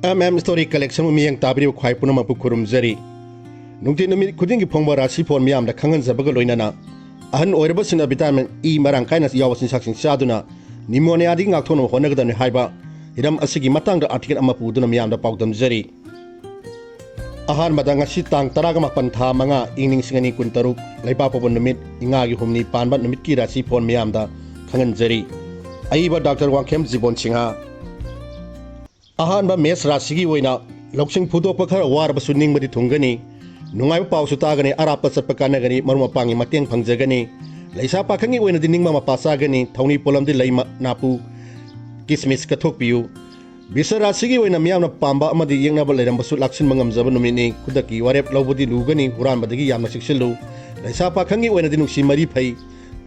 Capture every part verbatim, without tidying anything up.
M M story ꯀꯂꯦꯛꯁꯟꯕꯨ ꯃꯤꯠꯌꯦꯡ ꯇꯥꯕꯤꯔꯤꯕ ꯈ꯭ꯋꯥꯏ ꯄꯨꯝꯅꯃꯛꯄꯨ ꯈꯨꯔꯨꯝꯖꯔꯤ꯫ ꯅꯨꯡꯇꯤ ꯅꯨꯃꯤꯠ ꯈꯨꯗꯤꯡꯒꯤ ꯐꯣꯡꯕ ꯔꯥꯁꯤꯐꯣꯟ ꯃꯤꯌꯥꯝꯗ ꯈꯪꯍꯟꯖꯕꯒ ꯂꯣꯏꯅꯅ, ꯑꯍꯟ ꯑꯣꯏꯔꯕꯁꯤꯡꯅ ꯚꯤꯇꯥꯃꯤꯟ ꯏ ꯃꯔꯥꯡ ꯀꯥꯏꯅ ꯌꯥꯎꯕ ꯆꯤꯟꯖꯥꯛꯁꯤꯡ ꯆꯥꯗꯨꯅ ꯅꯤꯃꯣꯅꯤꯌꯥꯗꯒꯤ ꯉꯥꯛꯊꯣꯛꯅꯕ ꯍꯣꯠꯅꯒꯗꯕꯅꯤ ꯍꯥꯏꯕ ꯍꯤꯔꯝ ꯑꯁꯤꯒꯤ ꯃꯇꯥꯡꯗ ꯑꯥꯔꯇꯤꯀꯜ ꯑꯃ ꯄꯨꯗꯨꯅ ꯃꯤꯌꯥꯝꯗ ꯄꯥꯎꯗꯝꯖꯔꯤ꯫ ꯑꯍꯥꯟꯕꯗ, ꯉꯁꯤ ꯇꯥꯡ ꯇꯔꯥꯃꯥꯄꯟ, ꯊꯥ ꯃꯉꯥ, ꯏꯪ ꯂꯤꯁꯤꯡ ꯑꯅꯤ ꯀꯨꯟꯇꯔꯨꯛ, ꯂꯩꯕꯥꯛꯄꯣꯛꯄ ꯅꯨꯃꯤꯠ, ꯏꯉꯥꯒꯤ ꯍꯨꯝꯅꯤ ꯄꯥꯟꯕ ꯅꯨꯃꯤꯠꯀꯤ ꯔꯥꯁꯤꯐꯣꯟ ꯃꯤꯌꯥꯝꯗ ꯈꯪꯍꯟꯖꯔꯤ꯫ ꯑꯏꯕ ꯗꯥꯛꯇꯔ ꯋꯥꯡꯈꯦꯝ ꯖꯤꯕꯣꯟ ꯁꯤꯡꯍ꯫ ꯑꯍꯥꯟꯕ, ꯃꯦꯁ ꯔꯥꯁꯤꯒꯤ ꯑꯣꯏꯅ ꯂꯧꯁꯤꯡ ꯐꯨꯗꯣꯛꯄ ꯈꯔ ꯋꯥꯔꯕꯁꯨ ꯅꯤꯡꯕꯗꯤ ꯊꯨꯡꯒꯅꯤ꯫ ꯅꯨꯡꯉꯥꯏꯕ ꯄꯥꯎꯁꯨ ꯇꯥꯒꯅꯤ, ꯑꯔꯥꯞꯄ ꯆꯠꯄ ꯀꯥꯟꯅꯒꯅꯤ, ꯃꯔꯨꯞ ꯃꯄꯥꯡꯒꯤ ꯃꯇꯦꯡ ꯐꯪꯖꯒꯅꯤ꯫ ꯂꯩꯁꯥ ꯄꯥꯈꯪꯒꯤ ꯑꯣꯏꯅꯗꯤ ꯅꯤꯡꯕ ꯃꯄꯥ ꯆꯥꯒꯅꯤ, ꯊꯧꯅꯤ ꯄꯣꯠꯂꯝꯗꯤ ꯂꯩ, ꯃ-, ꯅꯥꯄꯨ, ꯀꯤꯁꯃꯤꯁ ꯀꯠꯊꯣꯛꯄꯤꯌꯨ꯫ ꯕꯤꯁ ꯔꯥꯁꯤꯒꯤ ꯑꯣꯏꯅ ꯃꯤꯌꯥꯝꯅ ꯄꯥꯝꯕ ꯑꯃꯗꯤ ꯌꯦꯛꯅꯕ ꯂꯩꯔꯝꯕꯁꯨ ꯂꯥꯛꯁꯤꯟꯕ ꯉꯝꯖꯕ ꯅꯨꯃꯤꯠꯅꯤ꯫ ꯈꯨꯗꯛꯀꯤ ꯋꯥꯔꯦꯞ ꯂꯧꯕꯗꯤ ꯂꯨꯒꯅꯤ, ꯍꯨꯔꯥꯟꯕꯗꯒꯤ ꯌꯥꯝꯅ ꯆꯦꯛꯁꯤꯜꯂꯨ꯫ ꯂꯩꯁꯥ ꯄꯥꯈꯪꯒꯤ ꯑꯣꯏꯅꯗꯤ ꯅꯨꯡꯁꯤ ꯃꯔꯤ ꯐꯩ꯫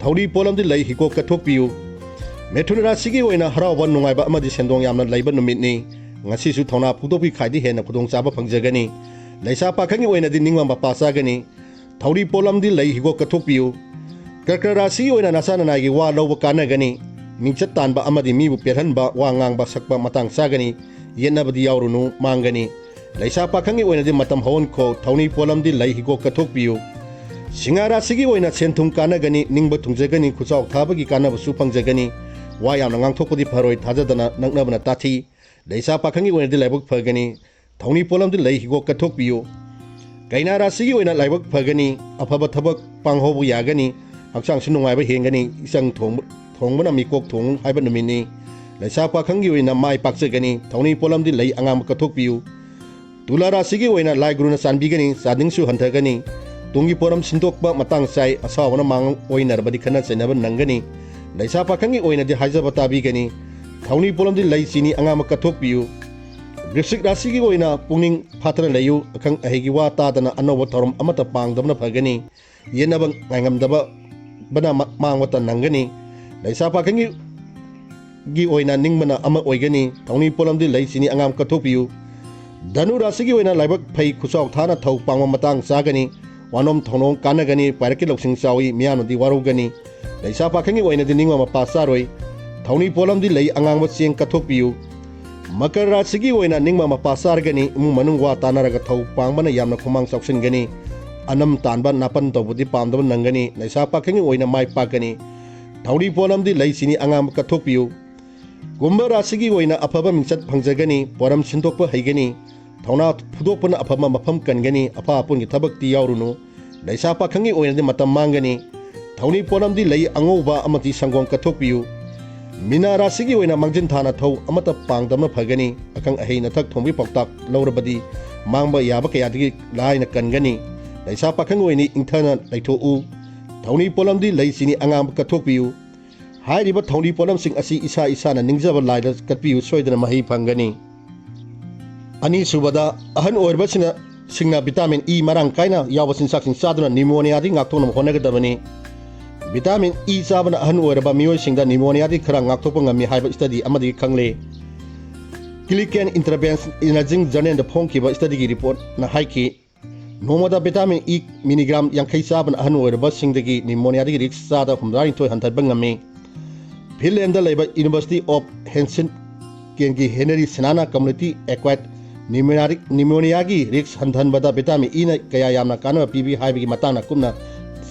ꯊꯧꯔꯤ ꯄꯣꯠꯂꯝꯗꯤ ꯂꯩ, ꯍꯤꯒꯣꯛ ꯀꯠꯊꯣꯛꯄꯤꯌꯨ꯫ ꯃꯤꯊꯨꯟ ꯔꯥꯁꯤꯒꯤ ꯑꯣꯏꯅ ꯍꯔꯥꯎꯕ, ꯅꯨꯡꯉꯥꯏꯕ ꯑꯃꯗꯤ ꯁꯦꯟꯗꯣꯡ ꯌꯥꯝꯅ ꯂꯩꯕ ꯅꯨꯃꯤꯠꯅꯤ꯫ ꯉꯁꯤꯁꯨ ꯊꯧꯅꯥ ꯐꯣꯡꯗꯣꯛꯄꯤ ꯈꯥꯏꯗꯤ ꯍꯦꯟꯅ ꯈꯨꯗꯣꯡꯆꯥꯕ ꯐꯪꯖꯒꯅꯤ꯫ ꯂꯩꯁꯥ ꯄꯥꯈꯪꯒꯤ ꯑꯣꯏꯅꯗꯤ ꯅꯤꯡꯕ ꯃꯄꯥ ꯆꯥꯒꯅꯤ꯫ ꯊꯧꯔꯤ ꯄꯣꯠꯂꯝꯗꯤ ꯂꯩ, ꯍꯤꯒꯣꯛ ꯀꯠꯊꯣꯛꯄꯤꯌꯨ꯫ ꯀꯔꯀ ꯔꯥꯁꯤꯒꯤ ꯑꯣꯏꯅ ꯅꯁꯥ ꯅꯅꯥꯏꯒꯤ ꯋꯥ ꯂꯧꯕ ꯀꯥꯟꯅꯒꯅꯤ꯫ ꯃꯤꯡꯆꯠ ꯇꯥꯟꯕ ꯑꯃꯗꯤ ꯃꯤꯕꯨ ꯄꯦꯜꯍꯟꯕ ꯋꯥ ꯉꯥꯡꯕ ꯁꯛꯄ ꯃꯇꯥꯡ ꯆꯥꯒꯅꯤ꯫ ꯌꯦꯠꯅꯕꯗꯤ ꯌꯥꯎꯔꯨꯅꯨ, ꯃꯥꯡꯒꯅꯤ꯫ ꯂꯩꯁꯥ ꯄꯥꯈꯪꯒꯤ ꯑꯣꯏꯅꯗꯤ ꯃꯇꯝ ꯍꯧꯍꯟꯈꯣ, ꯊꯧꯅꯤ ꯄꯣꯠꯂꯝꯗꯤ ꯂꯩ, ꯍꯤꯒꯣꯛ ꯀꯠꯊꯣꯛꯄꯤꯌꯨ꯫ ꯁꯤꯡꯍ ꯔꯥꯁꯤꯒꯤ ꯑꯣꯏꯅ ꯁꯦꯟ ꯊꯨꯝ ꯀꯥꯟꯅꯒꯅꯤ, ꯅꯤꯡꯕ ꯊꯨꯡꯖꯒꯅꯤ, ꯈꯨꯆꯥꯎ ꯊꯥꯕꯒꯤ ꯀꯥꯟꯅꯕꯁꯨ ꯐꯪꯖꯒꯅꯤ꯫ ꯋꯥ ꯌꯥꯝꯅ ꯉꯥꯡꯊꯣꯛꯄꯗꯤ ꯐꯔꯣꯏ, ꯊꯥꯖꯗꯅ ꯅꯛꯅꯕꯅ ꯇꯥꯊꯤ꯫ ꯂꯩꯁꯥ ꯄꯥꯈꯪꯒꯤ ꯑꯣꯏꯅꯗꯤ ꯂꯥꯏꯕꯛ ꯐꯒꯅꯤ꯫ ꯊꯧꯅꯤ ꯄꯣꯠꯂꯝꯗꯤ ꯂꯩ, ꯍꯤꯒꯣꯛ ꯀꯠꯊꯣꯛꯄꯤꯌꯨ꯫ ꯀꯩꯅꯥ ꯔꯥꯁꯤꯒꯤ ꯑꯣꯏꯅ ꯂꯥꯏꯕꯛ ꯐꯒꯅꯤ, ꯑꯐꯕ ꯊꯕꯛ ꯄꯥꯡꯍꯧꯕ ꯌꯥꯒꯅꯤ, ꯍꯛꯆꯥꯡꯁꯨ ꯅꯨꯡꯉꯥꯏꯕ ꯍꯦꯟꯒꯅꯤ, ꯏꯆꯪ ꯊꯣꯡꯕ, ꯊꯣꯡꯕꯅ ꯃꯤꯀꯣꯛ ꯊꯣꯡꯉꯨ ꯍꯥꯏꯕ ꯅꯨꯃꯤꯠꯅꯤ꯫ ꯂꯩꯁꯥ ꯄꯥꯈꯪꯒꯤ ꯑꯣꯏꯅ ꯃꯥꯏ ꯄꯥꯛꯆꯒꯅꯤ, ꯊꯧꯅꯤ ꯄꯣꯠꯂꯝꯗꯤ ꯂꯩ, ꯑꯉꯥꯡꯕ ꯀꯠꯊꯣꯛꯄꯤꯌꯨ꯫ ꯇꯨꯂꯥ ꯔꯥꯁꯤꯒꯤ ꯑꯣꯏꯅ ꯂꯥꯏ ꯒꯨꯔꯨꯅ ꯆꯥꯟꯕꯤꯒꯅꯤ, ꯆꯥꯗꯤꯡꯁꯨ ꯍꯟꯊꯒꯅꯤ꯫ ꯇꯨꯡꯒꯤ ꯄꯣꯠꯂꯝ ꯁꯤꯟꯗꯣꯛꯄ ꯃꯇꯥꯡ ꯆꯥꯏ, ꯑꯁꯥꯎꯕꯅ ꯃꯥꯡ ꯑꯣꯏꯅꯔꯕꯗꯤ ꯈꯠꯅ ꯆꯩꯅꯕ ꯅꯪꯒꯅꯤ꯫ ꯂꯩꯁꯥ ꯄꯥꯈꯪꯒꯤ ꯑꯣꯏꯅꯗꯤ ꯍꯥꯏꯖꯕ ꯇꯥꯕꯤꯒꯅꯤ꯫ ꯊꯧꯅꯤ ꯄꯣꯠꯂꯝꯗꯤ ꯂꯩ, ꯆꯤꯅꯤ ꯑꯉꯥꯡꯕ ꯀꯠꯊꯣꯛꯄꯤꯌꯨ꯫ ꯕ꯭ꯔꯤꯁꯤꯛ ꯔꯥꯁꯤꯒꯤ ꯑꯣꯏꯅ ꯄꯨꯛꯅꯤꯡ ꯐꯥꯊꯅ ꯂꯩꯌꯨ꯫ ꯑꯈꯪ ꯑꯍꯩꯒꯤ ꯋꯥ ꯇꯥꯗꯅ ꯑꯅꯧꯕ ꯊꯧꯔꯝ ꯑꯃꯠꯇ ꯄꯥꯡꯗꯕꯅ ꯐꯒꯅꯤ꯫ ꯌꯦꯠꯅꯕ ꯉꯥꯏꯉꯝꯗꯕꯅ ꯃ-, ꯃꯥꯡꯕꯇ ꯅꯪꯒꯅꯤ꯫ ꯂꯩꯁꯥ ꯄꯥꯈꯪꯒꯤ ꯒꯤ ꯑꯣꯏꯅ ꯅꯤꯡꯕꯅ ꯑꯃ ꯑꯣꯏꯒꯅꯤ꯫ ꯊꯧꯅꯤ ꯄꯣꯠꯂꯝꯗꯤ ꯂꯩ, ꯆꯤꯅꯤ ꯑꯉꯥꯡ ꯀꯠꯊꯣꯛꯄꯤꯌꯨ꯫ ꯙꯅꯨ ꯔꯥꯁꯤꯒꯤ ꯑꯣꯏꯅ ꯂꯥꯏꯕꯛ ꯐꯩ, ꯈꯨꯆꯥꯎ ꯊꯥꯅ ꯊꯧ ꯄꯥꯡꯕ ꯃꯇꯥꯡ ꯆꯥꯒꯅꯤ꯫ ꯋꯥꯅꯣꯝ ꯊꯧꯅꯣꯝ ꯀꯥꯟꯅꯒꯅꯤ꯫ ꯄꯥꯏꯔꯛꯀꯤ ꯂꯧꯁꯤꯡ ꯆꯥꯎꯏ, ꯃꯤꯌꯥꯝꯅꯗꯤ ꯋꯥꯔꯧꯒꯅꯤ꯫ ꯂꯩꯁꯥ ꯄꯥꯈꯪꯒꯤ ꯑꯣꯏꯅꯗꯤ ꯅꯤꯡꯕ ꯃꯄꯥ ꯆꯥꯔꯣꯏ꯫ ꯊꯧꯅꯤ ꯄꯣꯠꯂꯝꯗꯤ ꯂꯩ, ꯑꯉꯥꯡꯕ ꯆꯦꯡ ꯀꯠꯊꯣꯛꯄꯤꯌꯨ꯫ ꯃꯀꯔ ꯔꯥꯁꯤꯒꯤ ꯑꯣꯏꯅ ꯅꯤꯡꯕ ꯃꯄꯥ ꯆꯥꯔꯒꯅꯤ꯫ ꯏꯃꯨꯡ ꯃꯅꯨꯡ ꯋꯥ ꯇꯥꯅꯔꯒ ꯊꯧ ꯄꯥꯡꯕꯅ ꯌꯥꯝꯅ ꯈꯨꯃꯥꯡ ꯆꯥꯎꯁꯤꯟꯒꯅꯤ꯫ ꯑꯅꯝ ꯇꯥꯟꯕ ꯅꯥꯄꯟ ꯇꯧꯕꯗꯤ ꯄꯥꯝꯗꯕ ꯅꯪꯒꯅꯤ꯫ ꯂꯩꯁꯥ ꯄꯥꯈꯪꯒꯤ ꯑꯣꯏꯅ ꯃꯥꯏ ꯄꯥꯛꯀꯅꯤ꯫ ꯊꯧꯔꯤ ꯄꯣꯠꯂꯝꯗꯤ ꯂꯩ ꯆꯤꯅꯤ ꯑꯉꯥꯡꯕ ꯀꯠꯊꯣꯛꯄꯤꯌꯨ꯫ ꯀꯨꯝꯚ ꯔꯥꯁꯤꯒꯤ ꯑꯣꯏꯅ ꯑꯐꯕ ꯃꯤꯡꯆꯠ ꯐꯪꯖꯒꯅꯤ꯫ ꯄꯣꯔꯝ ꯁꯤꯟꯗꯣꯛꯄ ꯍꯩꯒꯅꯤ꯫ ꯊꯧꯅꯥ ꯐꯨꯗꯣꯛꯄꯅ ꯑꯐꯕ ꯃꯐꯝ ꯀꯟꯒꯅꯤ꯫ ꯑꯐ ꯑꯄꯨꯟꯒꯤ ꯊꯕꯛꯇꯤ ꯌꯥꯎꯔꯨꯅꯨ꯫ ꯂꯩꯁꯥ ꯄꯥꯈꯪꯒꯤ ꯑꯣꯏꯅꯗꯤ ꯃꯇꯝ ꯃꯥꯡꯒꯅꯤ꯫ ꯊꯧꯅꯤ ꯄꯣꯠꯂꯝꯗꯤ ꯂꯩ ꯑꯉꯧꯕ ꯑꯃꯗꯤ ꯁꯪꯒꯣꯝ ꯀꯠꯊꯣꯛꯄꯤꯌꯨ꯫ ꯃꯤꯅꯥ ꯔꯥꯁꯤꯒꯤ ꯑꯣꯏꯅ ꯃꯥꯡꯖꯤꯟ ꯊꯥꯅ ꯊꯧ ꯑꯃꯠꯇ ꯄꯥꯡꯗꯕꯅ ꯐꯒꯅꯤ꯫ ꯑꯈꯪ ꯑꯍꯩ ꯅꯊꯛ ꯊꯣꯡꯕꯒꯤ ꯄꯥꯎꯇꯥꯛ ꯂꯧꯔꯕꯗꯤ ꯃꯥꯡꯕ ꯌꯥꯕ ꯀꯌꯥꯗꯒꯤ ꯂꯥꯏꯅ ꯀꯟꯒꯅꯤ꯫ ꯂꯩꯁꯥ ꯄꯥꯈꯪꯒꯤ ꯑꯣꯏꯅ ꯏꯪꯊꯅ ꯂꯩꯊꯣꯛꯎ꯫ ꯊꯧꯅꯤ ꯄꯣꯠꯂꯝꯗꯤ ꯂꯩ ꯆꯤꯅꯤ ꯑꯉꯥꯡꯕ ꯀꯠꯊꯣꯛꯄꯤꯌꯨ꯫ ꯍꯥꯏꯔꯤꯕ ꯊꯧꯅꯤ ꯄꯣꯠꯂꯝꯁꯤꯡ ꯑꯁꯤ ꯏꯁꯥ ꯏꯁꯥꯅ ꯅꯤꯡꯖꯕ ꯂꯥꯏꯗ ꯀꯠꯄꯤꯌꯨ, ꯁꯣꯏꯗꯅ ꯃꯍꯩ ꯐꯪꯒꯅꯤ꯫ ꯑꯅꯤꯁꯨꯕꯗ, ꯑꯍꯟ ꯑꯣꯏꯔꯕꯁꯤꯡꯅ ꯁꯤꯡꯅ ꯚꯤꯇꯥꯃꯤꯟ ꯏ ꯃꯔꯥꯡ ꯀꯥꯏꯅ ꯌꯥꯎꯕ ꯆꯤꯟꯖꯥꯛꯁꯤꯡ ꯆꯥꯗꯨꯅ ꯅꯤꯃꯣꯅꯤꯌꯥꯗꯒꯤ ꯉꯥꯛꯊꯣꯛꯅꯕ ꯍꯣꯠꯅꯒꯗꯕꯅꯤ꯫ ꯚꯤꯇꯥꯃꯤꯟ ꯏ ꯆꯥꯕꯅ ꯑꯍꯟ ꯑꯣꯏꯔꯕ ꯃꯤꯑꯣꯏꯁꯤꯡꯗ ꯅꯤꯃꯣꯅꯤꯌꯥꯗꯒꯤ ꯈꯔ ꯉꯥꯛꯊꯣꯛꯄ ꯉꯝꯃꯤ ꯍꯥꯏꯕ ꯁ꯭ꯇꯗꯤ ꯑꯃꯗꯒꯤ ꯈꯪꯂꯦ꯫ ꯀ꯭ꯂꯤꯀꯦꯟ ꯏꯟꯇꯔꯚꯦꯟꯁ ꯏꯅꯔꯖꯤꯡ ꯖꯔꯅꯦꯜꯗ ꯐꯣꯡꯈꯤꯕ ꯁ꯭ꯇꯗꯤꯒꯤ ꯔꯤꯄꯣꯔꯠꯅ ꯍꯥꯏꯈꯤ, ꯅꯣꯡꯃꯗ ꯚꯤꯇꯥꯃꯤꯟ ꯏ ꯃꯤꯂꯤꯒ꯭ꯔꯥꯝ ꯌꯥꯡꯈꯩ ꯆꯥꯕꯅ ꯑꯍꯟ ꯑꯣꯏꯔꯕꯁꯤꯡꯗꯒꯤ ꯅꯤꯃꯣꯅꯤꯌꯥꯗꯒꯤ ꯔꯤꯛꯁ ꯆꯥꯗ ꯍꯨꯝꯗ꯭ꯔꯥꯅꯤꯊꯣꯏ ꯍꯟꯊꯍꯟꯕ ꯉꯝꯃꯤ꯫ ꯐꯤꯟꯂꯦꯟꯗ ꯂꯩꯕ ꯌꯨꯅꯤꯚꯔꯁꯤꯇꯤ ꯑꯣꯐ ꯍꯦꯜꯁꯤꯡꯀꯤꯌꯟꯒꯤ ꯍꯦꯅꯔꯤ ꯁꯤꯅꯥꯅ ꯀꯝꯃ꯭ꯌꯨꯅꯤꯇꯤ ꯑꯦꯀ꯭ꯋꯥꯏꯠ ꯅꯤꯃꯣꯅꯤꯌꯥꯒꯤ ꯔꯤꯛꯁ ꯍꯟꯊꯍꯟꯕꯗ ꯚꯤꯇꯥꯃꯤꯟ ꯏꯅ ꯀꯌꯥ ꯌꯥꯝꯅ ꯀꯥꯟꯅꯕ ꯄꯤꯕꯤ ꯍꯥꯏꯕꯒꯤ ꯃꯇꯥꯡꯗ ꯀꯨꯞꯅ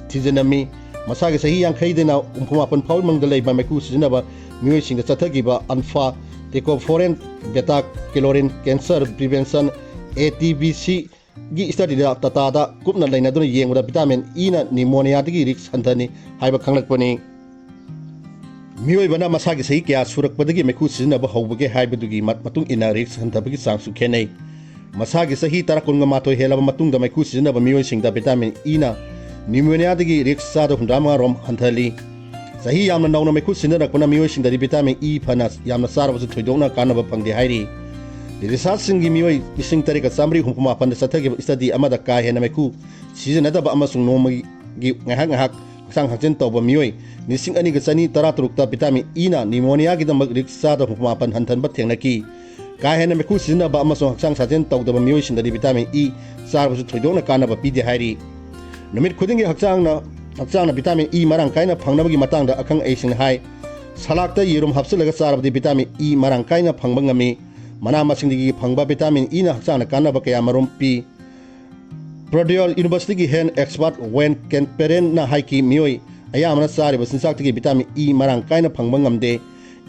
ꯊꯤꯖꯤꯟꯂꯝꯃꯤ꯫ ꯃꯁꯥꯒꯤ ꯆꯍꯤ ꯌꯥꯡꯈꯩꯗꯩꯅ ꯍꯨꯝꯐꯨ ꯃꯥꯄꯟ ꯐꯥꯎꯕꯒꯤ ꯃꯅꯨꯡꯗ ꯂꯩꯕ ꯃꯩꯈꯨ ꯁꯤꯖꯤꯟꯅꯕ ꯃꯤꯑꯣꯏꯁꯤꯡꯗ ꯆꯠꯊꯈꯤꯕ alpha tocopherol beta carotene cancer prevention, A T B C, ꯒꯤ ꯁ꯭ꯇꯗꯤꯗ ꯇꯥꯇꯥꯗ ꯀꯨꯞꯅ ꯅꯩꯅꯗꯨꯅ ꯌꯦꯡꯕꯗ ꯚꯤꯇꯥꯃꯤꯟ ꯏꯅ ꯅꯤꯃꯣꯅꯤꯌꯥꯗꯒꯤ ꯔꯤꯛꯁ ꯍꯟꯊꯅꯤ ꯍꯥꯏꯕ ꯈꯪꯂꯛꯄꯅꯤ꯫ ꯃꯤꯑꯣꯏꯕꯅ ꯃꯁꯥꯒꯤ ꯆꯍꯤ ꯀꯌꯥ ꯁꯨꯔꯛꯄꯗꯒꯤ ꯃꯩꯈꯨ ꯁꯤꯖꯤꯟꯅꯕ ꯍꯧꯕꯒꯦ ꯍꯥꯏꯕꯗꯨꯒꯤ ꯃ-, ꯃꯇꯨꯡ ꯏꯟꯅ ꯔꯤꯛꯁ ꯍꯟꯊꯕꯒꯤ ꯆꯥꯡꯁꯨ ꯈꯦꯠꯅꯩ꯫ ꯃꯁꯥꯒꯤ ꯆꯍꯤ ꯇꯔꯥ ꯀꯨꯟꯒ ꯃꯥꯊꯣꯏ ꯍꯦꯜꯂꯕ ꯃꯇꯨꯡꯗ ꯃꯩꯈꯨ ꯁꯤꯖꯤꯟꯅꯕ ꯃꯤꯑꯣꯏꯁꯤꯡꯗ ꯚꯤꯇꯥꯃꯤꯟ ꯏꯅ ꯅꯤꯃꯣꯅꯤꯌꯥꯗꯒꯤ ꯔꯤꯛꯁ ꯆꯥꯗ ꯍꯨꯝꯗ꯭ꯔꯥ ꯃꯉꯥ ꯔꯣꯝ ꯍꯟꯊꯍꯜꯂꯤ꯫ ꯆꯍꯤ ꯌꯥꯝꯅ ꯅꯧꯅ ꯃꯩꯈꯨ ꯁꯤꯖꯤꯟꯅꯔꯛꯄꯅ ꯃꯤꯑꯣꯏꯁꯤꯡꯗꯗꯤ ꯚꯤꯇꯥꯃꯤꯟ ꯏ ꯐꯅ ꯌꯥꯝꯅ ꯆꯥꯔꯕꯁꯨ ꯊꯣꯏꯗꯣꯛꯅ ꯀꯥꯟꯅꯕ ꯐꯪꯗꯦ ꯍꯥꯏꯔꯤ꯫ ꯔꯤꯁꯔꯆꯁꯤꯡꯒꯤ ꯃꯤꯑꯣꯏ ꯂꯤꯁꯤꯡ ꯇꯔꯦꯠꯀ ꯆꯥꯝꯃꯔꯤ ꯍꯨꯝꯐꯨ ꯃꯥꯄꯟꯗ ꯆꯠꯊꯈꯤꯕ ꯁ꯭ꯇꯗꯤ ꯑꯃꯗ ꯀꯥ ꯍꯦꯟꯅ ꯃꯩꯈꯨ ꯁꯤꯖꯤꯟꯅꯗꯕ ꯑꯃꯁꯨꯡ ꯅꯣꯡꯃꯒꯤ ꯉꯥꯏꯍꯥꯛ ꯉꯥꯏꯍꯥꯛ ꯍꯛꯆꯥꯡ ꯁꯥꯖꯦꯜ ꯇꯧꯕ ꯃꯤꯑꯣꯏ ꯂꯤꯁꯤꯡ ꯑꯅꯤꯒ ꯆꯅꯤ ꯇꯔꯥꯇꯔꯨꯛꯇ ꯚꯤꯇꯥꯃꯤꯟ ꯏꯅ ꯅꯤꯃꯣꯅꯤꯌꯥꯒꯤꯗꯃꯛ ꯔꯤꯛꯁ ꯆꯥꯗ ꯍꯨꯝꯐꯨ ꯃꯥꯄꯟ ꯍꯟꯊꯍꯟꯕ ꯊꯦꯡꯅꯈꯤ꯫ ꯀꯥ ꯍꯦꯟꯅ ꯃꯩꯈꯨ ꯁꯤꯖꯤꯟꯅꯕ ꯑꯃꯁꯨꯡ ꯍꯛꯆꯥꯡ ꯁꯥꯖꯦꯜ ꯇꯧꯗꯕ ꯃꯤꯑꯣꯏꯁꯤꯡꯗꯗꯤ ꯚꯤꯇꯥꯃꯤꯟ ꯏ ꯆꯥꯔꯕꯁꯨ ꯊꯣꯏꯗꯣꯛꯅ ꯀꯥꯟꯅꯕ ꯄꯤꯗꯦ ꯍꯥꯏꯔꯤ꯫ ꯅꯨꯃꯤꯠ ꯈꯨꯗꯤꯡꯒꯤ ꯍꯛꯆꯥꯡꯅ, ꯍꯛꯆꯥꯡꯅ ꯚꯤꯇꯥꯃꯤꯟ ꯏ ꯃꯔꯥꯡ ꯀꯥꯏꯅ ꯐꯪꯅꯕꯒꯤ ꯃꯇꯥꯡꯗ ꯑꯈꯪ ꯑꯍꯩꯁꯤꯡꯅ ꯍꯥꯏ, ꯁꯂꯥꯗꯇ ꯌꯦꯔꯨꯝ ꯍꯥꯞꯆꯤꯜꯂꯒ ꯆꯥꯔꯕꯗꯤ ꯚꯤꯇꯥꯃꯤꯟ ꯏ ꯃꯔꯥꯡ ꯀꯥꯏꯅ ꯐꯪꯕ ꯉꯝꯃꯤ꯫ ꯃꯅꯥ ꯃꯁꯤꯡꯗꯒꯤ ꯐꯪꯕ vitamin Eꯅ ꯍꯛꯆꯥꯡꯗ ꯀꯥꯟꯅꯕ ꯀꯌꯥ ꯃꯔꯨꯝ ꯄꯤ꯫ Purdue Universityꯒꯤ health expert Wayne Camperena ꯍꯥꯏꯈꯤ, ꯃꯤꯑꯣꯏ ꯑꯌꯥꯝꯕꯅ ꯆꯥꯔꯤꯕ ꯆꯤꯟꯖꯥꯛꯇꯒꯤ vitamin E ꯃꯔꯥꯡ ꯀꯥꯏꯅ ꯐꯪꯕ ꯉꯝꯗꯦ꯫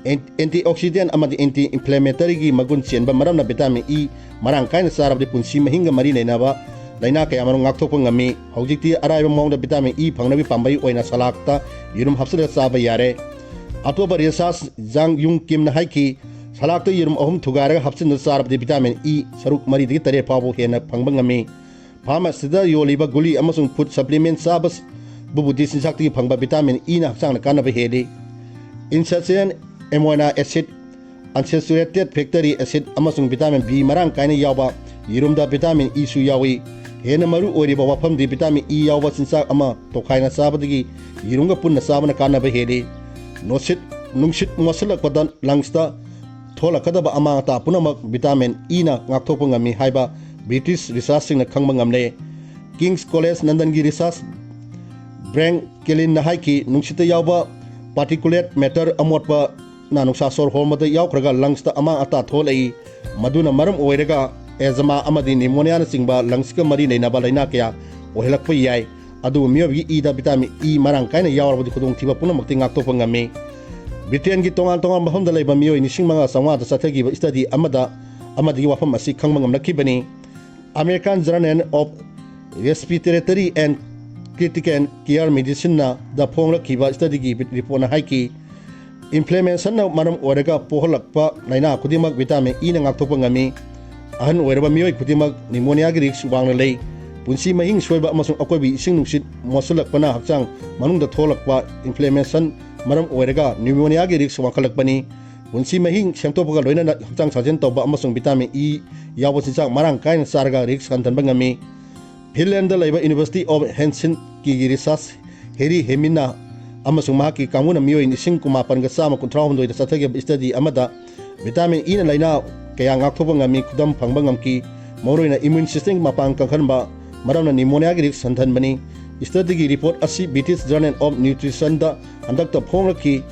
ꯑꯦꯟ-, antioxidant ꯑꯃꯗꯤ anti-inflammatoryꯒꯤ ꯃꯒꯨꯟ ꯆꯦꯟꯕ ꯃꯔꯝꯅ vitamin E ꯃꯔꯥꯡ ꯀꯥꯏꯅ ꯆꯥꯔꯕꯗꯤ ꯄꯨꯟꯁꯤ ꯃꯍꯤꯡꯒ ꯃꯔꯤ ꯂꯩꯅꯕ ꯂꯥꯏꯅꯥ ꯀꯌꯥ ꯃꯔꯨꯝ ꯉꯥꯛꯊꯣꯛꯄ ꯉꯝꯃꯤ꯫ ꯍꯧꯖꯤꯛꯇꯤ ꯑꯔꯥꯏꯕ ꯃꯑꯣꯡꯗ vitamin E ꯐꯪꯅꯕꯒꯤ ꯄꯥꯝꯕꯩ ꯑꯣꯏꯅ ꯁꯂꯥꯗꯇ ꯌꯦꯔꯨꯝ ꯍꯥꯞꯆꯤꯜꯂꯒ ꯆꯥꯕ ꯌꯥꯔꯦ꯫ ꯑꯇꯣꯞꯄ researcher Jang Young Kimꯅ ꯍꯥꯏꯈꯤ, ꯁꯂꯥꯗꯇ ꯌꯦꯔꯨꯝ ꯑꯍꯨꯝ ꯊꯨꯒꯥꯏꯔꯒ ꯍꯥꯞꯆꯤꯟꯗꯨꯅ ꯆꯥꯔꯕꯗꯤ vitamin E ꯁꯔꯨꯛ ꯃꯔꯤꯗꯒꯤ ꯇꯔꯦꯠ ꯐꯥꯎꯕ ꯍꯦꯟꯅ ꯐꯪꯕ ꯉꯝꯃꯤ꯫ Pharmacyꯗ ꯌꯣꯜꯂꯤꯕ ꯒꯨꯂꯤ ꯑꯃꯁꯨꯡ food supplement ꯆꯥꯕꯕꯨꯗꯤ ꯆꯤꯟꯖꯥꯛꯇꯒꯤ ꯐꯪꯕ vitamin Eꯅ ꯍꯛꯆꯥꯡꯗ ꯀꯥꯟꯅꯕ ꯍꯦꯜꯂꯤ꯫ Insaturated amino acid, unsaturated fatty acid ꯑꯃꯁꯨꯡ vitamin B ꯃꯔꯥꯡ ꯀꯥꯏꯅ ꯌꯥꯎꯕ ꯌꯦꯔꯨꯝꯗ vitamin Eꯁꯨ ꯌꯥꯎꯏ꯫ ꯍꯦꯟꯅ ꯃꯔꯨ ꯑꯣꯏꯔꯤꯕ ꯋꯥꯐꯝꯗꯤ vitamin E ꯌꯥꯎꯕ ꯆꯤꯟꯖꯥꯛ ꯑꯃ ꯇꯣꯈꯥꯏꯅ ꯆꯥꯕꯗꯒꯤ ꯌꯦꯔꯨꯝꯒ ꯄꯨꯟꯅ ꯆꯥꯕꯅ ꯀꯥꯟꯅꯕ ꯍꯦꯜꯂꯤ꯫ ꯅꯨꯡꯁꯤꯠ, ꯅꯨꯡꯁꯤꯠ ꯃꯣꯠꯁꯤꯜꯂꯛꯄꯗ lungsꯇ ꯊꯣꯛꯂꯛꯀꯗꯕ ꯑꯃꯥꯡ ꯑꯇꯥ ꯄꯨꯝꯅꯃꯛ vitamin Eꯅ ꯉꯥꯛꯊꯣꯛꯄ ꯉꯝꯃꯤ ꯍꯥꯏꯕ British researcherꯁꯤꯡꯅ ꯈꯪꯕ ꯉꯝꯂꯦ꯫ King's College Londonꯒꯤ researcher Brian Killenꯅ ꯍꯥꯏꯈꯤ, ꯅꯨꯡꯁꯤꯠꯇ ꯌꯥꯎꯕ particulate matter ꯑꯃꯣꯠꯄꯅ ꯅꯨꯡꯁꯥ ꯁꯣꯔ ꯍꯣꯟꯕꯗ ꯌꯥꯎꯈ꯭ꯔꯒ lungsꯇ ꯑꯃꯥꯡ ꯑꯇꯥ ꯊꯣꯛꯍꯜꯂꯛꯏ꯫ ꯃꯗꯨꯅ ꯃꯔꯝ ꯑꯣꯏꯔꯒ asthma ꯑꯃꯗꯤ pneumoniaꯅꯆꯤꯡꯕ lungsꯀ ꯃꯔꯤ ꯂꯩꯅꯕ ꯂꯥꯏꯅꯥ ꯀꯌꯥ ꯑꯣꯏꯍꯜꯂꯛꯄ ꯌꯥꯏ꯫ ꯑꯗꯨꯕꯨ ꯃꯤꯑꯣꯏꯕꯒꯤ ꯏꯗ vitamin E ꯃꯔꯥꯡ ꯀꯥꯏꯅ ꯌꯥꯎꯔꯕꯗꯤ ꯈꯨꯗꯣꯡꯊꯤꯕ ꯄꯨꯝꯅꯃꯛꯇꯤ ꯉꯥꯛꯊꯣꯛꯄ ꯉꯝꯃꯤ꯫ Britainꯒꯤ ꯇꯣꯉꯥꯟ ꯇꯣꯉꯥꯟꯕ ꯃꯐꯝꯗ ꯂꯩꯕ ꯃꯤꯑꯣꯏ ꯂꯤꯁꯤꯡ ꯃꯉꯥ ꯆꯥꯝꯃꯉꯥꯗ ꯆꯠꯊꯈꯤꯕ study ꯑꯃꯗ, ꯑꯃꯗꯒꯤ ꯋꯥꯐꯝ ꯑꯁꯤ ꯈꯪꯕ ꯉꯝꯂꯛꯈꯤꯕꯅꯤ꯫ American Journal of Respiratory and Critical Care Medicineꯗ ꯐꯣꯡꯂꯛꯈꯤꯕ studyꯒꯤ reportꯅ ꯍꯥꯏꯈꯤ, inflammationꯅ ꯃꯔꯝ ꯑꯣꯏꯔꯒ ꯄꯣꯛꯍꯜꯂꯛꯄ ꯂꯥꯏꯅꯥ ꯈꯨꯗꯤꯡꯃꯛ vitamin Eꯅ ꯉꯥꯛꯊꯣꯛꯄ ꯉꯝꯃꯤ꯫ ꯑꯍꯟ ꯑꯣꯏꯔꯕ ꯃꯤꯑꯣꯏ ꯈꯨꯗꯤꯡꯃꯛ pneumoniaꯒꯤ risk ꯋꯥꯡꯅ ꯂꯩ꯫ ꯄꯨꯟꯁꯤ ꯃꯍꯤꯡ ꯁꯣꯏꯕ ꯑꯃꯁꯨꯡ ꯑꯀꯣꯏꯕꯒꯤ ꯏꯁꯤꯡ ꯅꯨꯡꯁꯤꯠ ꯃꯣꯠꯁꯤꯜꯂꯛꯄꯅ ꯍꯛꯆꯥꯡ ꯃꯅꯨꯡꯗ ꯊꯣꯛꯂꯛꯄ inflammation ꯃꯔꯝ ꯑꯣꯏꯔꯒ pneumoniaꯒꯤ risk ꯋꯥꯡꯈꯠꯂꯛꯄꯅꯤ꯫ ꯄꯨꯟꯁꯤ ꯃꯍꯤꯡ ꯁꯦꯝꯗꯣꯛꯄꯒ ꯂꯣꯏꯅꯅ ꯍꯛꯆꯥꯡ ꯁꯥꯖꯦꯜ ꯇꯧꯕ ꯑꯃꯁꯨꯡ vitamin E ꯌꯥꯎꯕ ꯆꯤꯟꯖꯥꯛ ꯃꯔꯥꯡ ꯀꯥꯏꯅ ꯆꯥꯔꯒ risk ꯍꯟꯊꯍꯟꯕ ꯉꯝꯃꯤ꯫ Finlandꯗ ꯂꯩꯕ University of Helsinkiꯒꯤ researcher Harri Hämeenna ꯑꯃꯁꯨꯡ ꯃꯍꯥꯛꯀꯤ ꯀꯥꯡꯕꯨꯅ ꯃꯤꯑꯣꯏ ꯂꯤꯁꯤꯡ ꯀꯨꯟꯃꯥꯄꯟꯒ ꯆꯥꯝꯃ ꯀꯨꯟꯊ꯭ꯔꯥꯍꯨꯝꯗꯣꯏꯗ ꯆꯠꯊꯈꯤꯕ study ꯑꯃꯗ vitamin Eꯅ ꯂꯥꯏꯅꯥ ꯀꯌꯥ ꯉꯥꯛꯊꯣꯛꯄ ꯉꯝꯃꯤ ꯈꯨꯗꯝ ꯐꯪꯕ ꯉꯝꯈꯤ꯫ ꯃꯔꯨꯑꯣꯏꯅ immune systemꯒꯤ ꯃꯄꯥꯡꯒꯜ ꯀꯟꯈꯠꯍꯟꯕ ꯃꯔꯝꯅ pneumoniaꯒꯤ risk ꯍꯟꯊꯍꯟꯕꯅꯤ꯫ Studyꯒꯤ report ꯑꯁꯤ British Journal of Nutritionꯗ ꯍꯟꯗꯛꯇ ꯐꯣꯡꯂꯛꯈꯤ꯫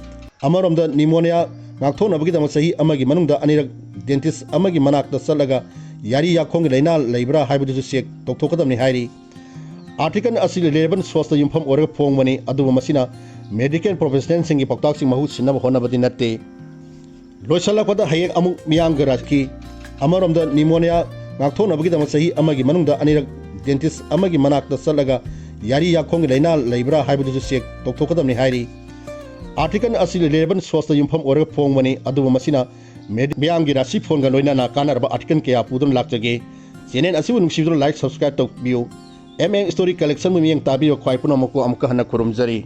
ꯑꯃꯔꯣꯝꯗ pneumonia ꯉꯥꯛꯊꯣꯛꯅꯕꯒꯤꯗꯃꯛ ꯆꯍꯤ ꯑꯃꯒꯤ ꯃꯅꯨꯡꯗ ꯑꯅꯤꯔꯛ ꯗꯦꯟꯇꯤꯁ ꯑꯃꯒꯤ ꯃꯅꯥꯛꯇ ꯆꯠꯂꯒ ꯌꯥꯔꯤ ꯌꯥꯈꯣꯡꯒꯤ ꯂꯥꯏꯅꯥ ꯂꯩꯕ꯭ꯔꯥ ꯍꯥꯏꯕꯗꯨꯁꯨ ꯆꯦꯛ ꯇꯧꯊꯣꯛꯀꯗꯕꯅꯤ ꯍꯥꯏꯔꯤ꯫ ꯑꯥꯔꯇꯤꯀꯜ ꯑꯁꯤ ꯔꯤꯂꯦꯕꯟ ꯁꯣꯔꯁꯇ ꯌꯨꯝꯐꯝ ꯑꯣꯏꯔꯒ ꯐꯣꯡꯕꯅꯤ, ꯑꯗꯨꯕꯨ ꯃꯁꯤꯅ ꯃꯦꯗꯤꯀꯦꯜ ꯄ꯭ꯔꯣꯐꯦꯁꯅꯦꯜꯁꯤꯡꯒꯤ ꯄꯥꯎꯇꯥꯛꯁꯤꯡ ꯃꯍꯨꯠ ꯁꯤꯟꯅꯕ ꯍꯣꯠꯅꯕꯗꯤ ꯅꯠꯇꯦ꯫ ꯂꯣꯏꯁꯤꯜꯂꯛꯄꯗ ꯍꯌꯦꯡ ꯑꯃꯨꯛ ꯃꯤꯌꯥꯝꯒꯤ ꯔꯥꯖꯀꯤ ꯑꯃꯔꯣꯝꯗ ꯅꯤꯃꯣꯅꯤꯌꯥ ꯉꯥꯛꯊꯣꯛꯅꯕꯒꯤꯗꯃꯛ ꯆꯍꯤ ꯑꯃꯒꯤ ꯃꯅꯨꯡꯗ ꯑꯅꯤꯔꯛ ꯗꯦꯟꯇꯤꯁ ꯑꯃꯒꯤ ꯃꯅꯥꯛꯇ ꯆꯠꯂꯒ ꯌꯥꯔꯤ ꯌꯥꯈꯣꯡꯒꯤ ꯂꯥꯏꯅꯥ ꯂꯩꯕ꯭ꯔꯥ ꯍꯥꯏꯕꯗꯨꯁꯨ ꯆꯦꯛ ꯇꯧꯊꯣꯛꯀꯗꯕꯅꯤ ꯍꯥꯏꯔꯤ꯫ ꯑꯥꯔꯇꯤꯀꯜ ꯑꯁꯤ ꯔꯤꯂꯦꯕꯟ ꯁꯣꯔꯁꯇ ꯌꯨꯝꯐꯝ ꯑꯣꯏꯔꯒ ꯐꯣꯡꯕꯅꯤ, ꯑꯗꯨꯕꯨ ꯃꯁꯤꯅ ꯃꯦꯗꯤ-, ꯃꯤꯌꯥꯝꯒꯤ ꯔꯥꯁꯤ ꯐꯣꯟꯒ ꯂꯣꯏꯅꯅ ꯀꯥꯟꯅꯔꯕ ꯑꯥꯔꯇꯤꯀꯜ ꯀꯌꯥ ꯄꯨꯗꯨꯅ ꯂꯥꯛꯆꯒꯦ꯫ ꯆꯦꯅꯦꯜ ꯑꯁꯤꯕꯨ ꯅꯨꯡꯁꯤꯕꯤꯗꯨꯅ ꯂꯥꯏꯛ, ꯁꯕꯁꯀ꯭ꯔꯥꯏꯕ ꯇꯧꯕꯤꯌꯨ꯫ ꯑꯦꯝ ꯑꯦꯝ ꯁ꯭ꯇꯣꯔꯤ ꯀꯂꯦꯛꯁꯟꯕꯨ ꯃꯤꯠꯌꯦꯡ ꯇꯥꯕꯤꯕ ꯈ꯭ꯋꯥꯏ ꯄꯨꯝꯅꯃꯛꯄꯨ ꯑꯃꯨꯛꯀ ꯍꯟꯅ ꯈꯨꯔꯨꯝꯖꯔꯤ꯫